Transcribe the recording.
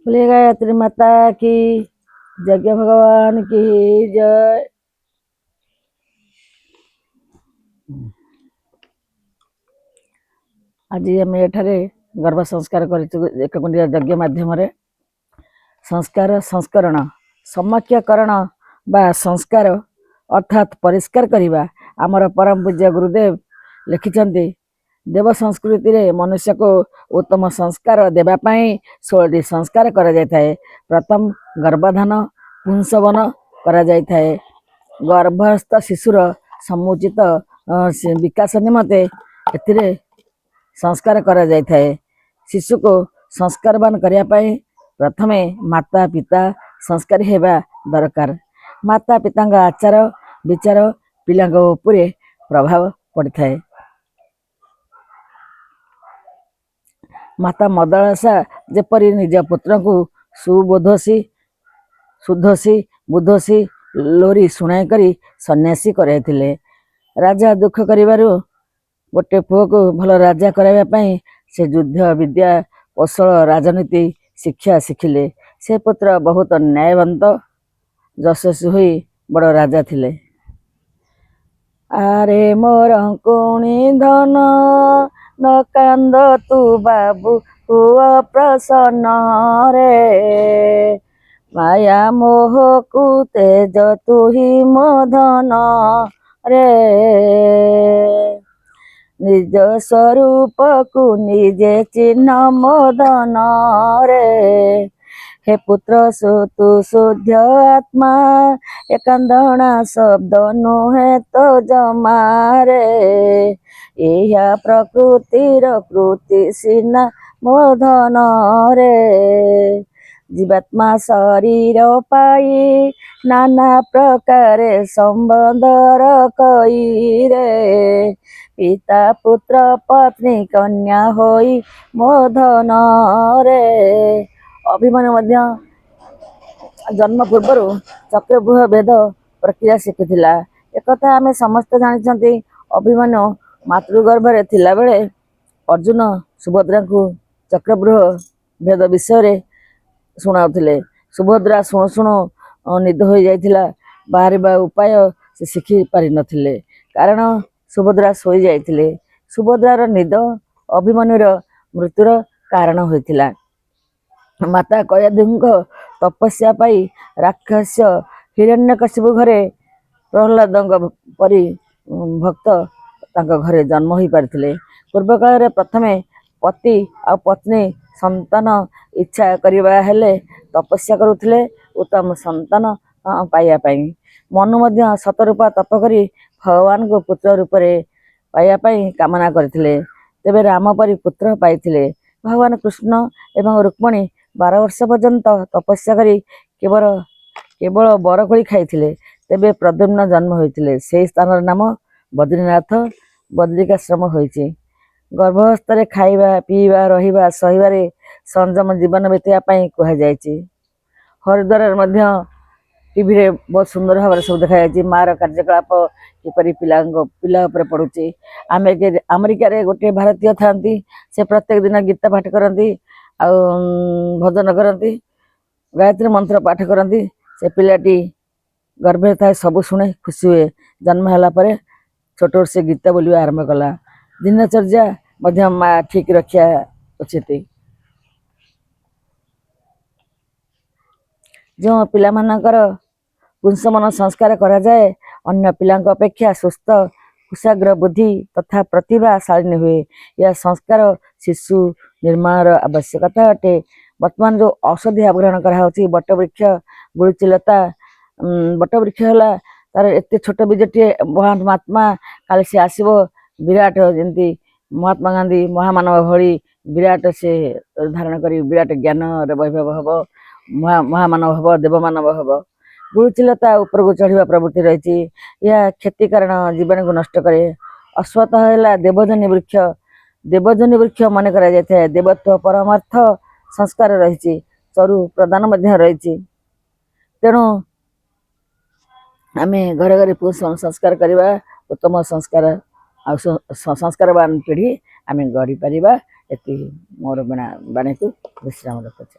बोले गायत्री माता की यज्ञ भगवान की जय। ଆଜି ଆମେ ଏଠାରେ ଗର୍ଭ ସଂସ୍କାର କରିଛୁ ଏକକୁଣ୍ଡିଆ ଯଜ୍ଞ ମାଧ୍ୟମରେ। ସଂସ୍କାର, ସଂସ୍କରଣ, ସମକ୍ୟକରଣ ବା ସଂସ୍କାର ଅର୍ଥାତ୍ ପରିଷ୍କାର କରିବା। ଆମର ପରମ ପୂଜ୍ୟ ଗୁରୁଦେବ ଲେଖିଛନ୍ତି, ଦେବ ସଂସ୍କୃତିରେ ମନୁଷ୍ୟକୁ ଉତ୍ତମ ସଂସ୍କାର ଦେବା ପାଇଁ 16ଟି ସଂସ୍କାର କରାଯାଇଥାଏ। ପ୍ରଥମ ଗର୍ଭାଧାନ ପୁଂସବନ କରାଯାଇଥାଏ। ଗର୍ଭସ୍ଥ ଶିଶୁର ସମୁଚିତ ବିକାଶ ନିମନ୍ତେ ଏଥିରେ ସଂସ୍କାର କରାଯାଇଥାଏ। ଶିଶୁକୁ ସଂସ୍କାରବାନ କରିବା ପାଇଁ ପ୍ରଥମେ ମାତା ପିତା ସଂସ୍କାରୀ ହେବା ଦରକାର। ମାତା ପିତାଙ୍କ ଆଚାର ବିଚାର ପିଲାଙ୍କ ଉପରେ ପ୍ରଭାବ ପଡ଼ିଥାଏ। ମାତା ମଦାଳସା ଯେପରି ନିଜ ପୁତ୍ରଙ୍କୁ ସୁବୋଧସୀ, ସୁଧସୀ, ବୁଧସୀ ଲୋରି ଶୁଣାଇ କରି ସନ୍ନ୍ୟାସୀ କରାଇଥିଲେ। ରାଜା ଦୁଃଖ କରିବାରୁ ଗୋଟେ ପୁଅକୁ ଭଲ ରାଜା କରାଇବା ପାଇଁ ସେ ଯୁଦ୍ଧ ବିଦ୍ୟା, କୌଶଳ, ରାଜନୀତି ଶିକ୍ଷା ଶିଖିଲେ। ସେ ପୁତ୍ର ବହୁତ ନ୍ୟାୟବନ୍ତ, ଯଶସ୍ୱୀ ହୋଇ ବଡ଼ ରାଜା ଥିଲେ। ଆରେ ମୋର କୁଣି ଧନ, ନ କାନ୍ଦ ତୁ ବାବୁ, ହୁଅ ପ୍ରସନ୍ନ ରେ। ମାୟା ମୋହକୁ ତେଜ ତୁହି ମୋ ଧନ ରେ। ନିଜ ସ୍ୱରୂପକୁ ନିଜେ ଚିହ୍ନ ମୋ ଧନ ରେ। ହେ ପୁତ୍ର, ତୁ ଶୁଦ୍ଧ ଆତ୍ମା, ଏ କାନ୍ଦଣା ଶବ୍ଦ ନୁହେଁ ତ ଜମାରେ। ଏହା ପ୍ରକୃତିର କୃତି ସିନା ମୋ ଧନ ରେ। ଜୀବାତ୍ମା ଶରୀର ପାଇ ନାନା ପ୍ରକାରେ ସମ୍ବନ୍ଧ ରଖଇ ରେ। ପିତା ପୁତ୍ର ପତ୍ନୀ କନ୍ୟା ହୋଇ ମୋ ଧନ ରେ। ଅଭିମନ୍ୟୁ ମଧ୍ୟ ଜନ୍ମ ପୂର୍ବରୁ ଚକ୍ରବ୍ୟୁହ ଭେଦ ପ୍ରକ୍ରିୟା ଶିଖିଥିଲା। ଏକଥା ଆମେ ସମସ୍ତେ ଜାଣିଛନ୍ତି। ଅଭିମନ୍ୟୁ ମାତୃଗର୍ଭରେ ଥିଲାବେଳେ ଅର୍ଜୁନ ସୁଭଦ୍ରାଙ୍କୁ ଚକ୍ରବ୍ୟୁହ ଭେଦ ବିଷୟରେ ଶୁଣାଉଥିଲେ। ସୁଭଦ୍ରା ଶୁଣୁ ଶୁଣୁ ନିଦ ହୋଇଯାଇଥିଲା। ବାହାରିବା ଉପାୟ ସେ ଶିଖି ପାରିନଥିଲେ, କାରଣ ସୁଭଦ୍ରା ଶୋଇଯାଇଥିଲେ। ସୁଭଦ୍ରାର ନିଦ ଅଭିମନ୍ୟୁର ମୃତ୍ୟୁର କାରଣ ହୋଇଥିଲା। ମାତା କୟାଧୁଙ୍କ ତପସ୍ୟା ପାଇ ରାକ୍ଷସ ହିରଣ୍ୟକଶିପୁ ଘରେ ପ୍ରହ୍ଲାଦଙ୍କ ପରି ଭକ୍ତ ତାଙ୍କ ଘରେ ଜନ୍ମ ହୋଇପାରିଥିଲେ। ପୂର୍ବକାଳରେ ପ୍ରଥମେ ପତି ଆଉ ପତ୍ନୀ ସନ୍ତାନ ଇଚ୍ଛା କରିବା ହେଲେ ତପସ୍ୟା କରୁଥିଲେ ଉତ୍ତମ ସନ୍ତାନ ପାଇବା ପାଇଁ। ମନୁ ମଧ୍ୟ ଶତରୂପା ତପ କରି ଭଗବାନଙ୍କୁ ପୁତ୍ର ରୂପରେ ପାଇବା ପାଇଁ କାମନା କରିଥିଲେ। ତେବେ ରାମ ପରି ପୁତ୍ର ପାଇଥିଲେ। ଭଗବାନ କୃଷ୍ଣ ଏବଂ ରୁକ୍ମଣୀ 12 ବର୍ଷ ପର୍ଯ୍ୟନ୍ତ ତପସ୍ୟା କରି କେବଳ କେବଳ ବରକୋଳି ଖାଇଥିଲେ। ତେବେ ପ୍ରଦ୍ୟୁମ୍ନ ଜନ୍ମ ହୋଇଥିଲେ। ସେହି ସ୍ଥାନର ନାମ ବଦ୍ରିନାଥ, ବଦ୍ରିକାଶ୍ରମ ହୋଇଛି। ଗର୍ଭାବସ୍ଥାରେ ଖାଇବା, ପିଇବା, ରହିବା, ସହିବାରେ ସଂଯମ ଜୀବନ ବିତେଇବା ପାଇଁ କୁହାଯାଇଛି। ହରିଦ୍ୱାରରେ ମଧ୍ୟ ଟିଭିରେ ବହୁତ ସୁନ୍ଦର ଭାବରେ ସବୁ ଦେଖାଯାଇଛି, ମାଆର କାର୍ଯ୍ୟକଳାପ କିପରି ପିଲାଙ୍କ ପିଲା ଉପରେ ପଡ଼ୁଛି। ଆମେ ଆମେରିକାରେ ଗୋଟିଏ ଭାରତୀୟ ଥାଆନ୍ତି, ସେ ପ୍ରତ୍ୟେକ ଦିନ ଗୀତା ପାଠ କରନ୍ତି ଆଉ ଭଜନ କରନ୍ତି, ଗାୟତ୍ରୀ ମନ୍ତ୍ର ପାଠ କରନ୍ତି। ସେ ପିଲାଟି ଗର୍ଭରେ ଥାଏ, ସବୁ ଶୁଣେ, ଖୁସି ହୁଏ। ଜନ୍ମ ହେଲା ପରେ ଛୋଟରୁ ସେ ଗୀତ ବୋଲିବା ଆରମ୍ଭ କଲା। ଦିନଚର୍ଯ୍ୟା ମଧ୍ୟ ମା ଠିକ୍ ରଖିବା ଉଚିତ। ଯେଉଁ ପିଲାମାନଙ୍କର ପୁଂସବନ ସଂସ୍କାର କରାଯାଏ, ଅନ୍ୟ ପିଲାଙ୍କ ଅପେକ୍ଷା ସୁସ୍ଥ, କୁଶାଗ୍ର ବୁଦ୍ଧି ତଥା ପ୍ରତିଭାଶାଳିନୀ ହୁଏ। ଏହା ସଂସ୍କାର ଶିଶୁ ନିର୍ମାଣର ଆବଶ୍ୟକତା ଅଟେ। ବର୍ତ୍ତମାନ ଯେଉଁ ଔଷଧୀୟ ଆବରଣ କରାହେଉଛି, ବଟବୃକ୍ଷ, ଗୁଳୁଚିଲତା, ବଟବୃକ୍ଷ ହେଲା ତାର ଏତେ ଛୋଟ ବୀଜଟିଏ, ମହାନ ମହାତ୍ମା କାଳେ ସେ ଆସିବ ବିରାଟ, ଯେମିତି ମହାତ୍ମା ଗାନ୍ଧୀ ମହାମାନବ ଭଳି ବିରାଟ ସେ ଧାରଣ କରି ବିରାଟ ଜ୍ଞାନର ବୈଭବ ହେବ, ମହାମାନବ ହେବ, ଦେବମାନବ ହେବ। ଗୁଳୁଚିଲତା ଉପରକୁ ଚଢ଼ିବା ପ୍ରବୃତ୍ତି ରହିଛି। ଏହା କ୍ଷତି କାରଣ ଜୀବାଣୁକୁ ନଷ୍ଟ କରେ। ଅଶ୍ୱତ୍ଥ ହେଲା ଦେବଜନୀ ବୃକ୍ଷ। ଦେବଜନୀ ବୃକ୍ଷ ମନେ କରାଯାଇଥାଏ। ଦେବତ୍ୱ ପରମାର୍ଥ ସଂସ୍କାର ରହିଛି, ଚରୁ ପ୍ରଦାନ ମଧ୍ୟ ରହିଛି। ତେଣୁ ଆମେ ଘରେ ଘରେ ପୁରୁଷ ସଂସ୍କାର କରିବା, ଉତ୍ତମ ସଂସ୍କାର ଆଉ ସଂସ୍କାରବାନ ପିଢ଼ି ଆମେ ଗଢ଼ିପାରିବା। ଏତିକି ମୋର ବାଣୀକୁ ବିଶ୍ରାମ ରଖୁଛି।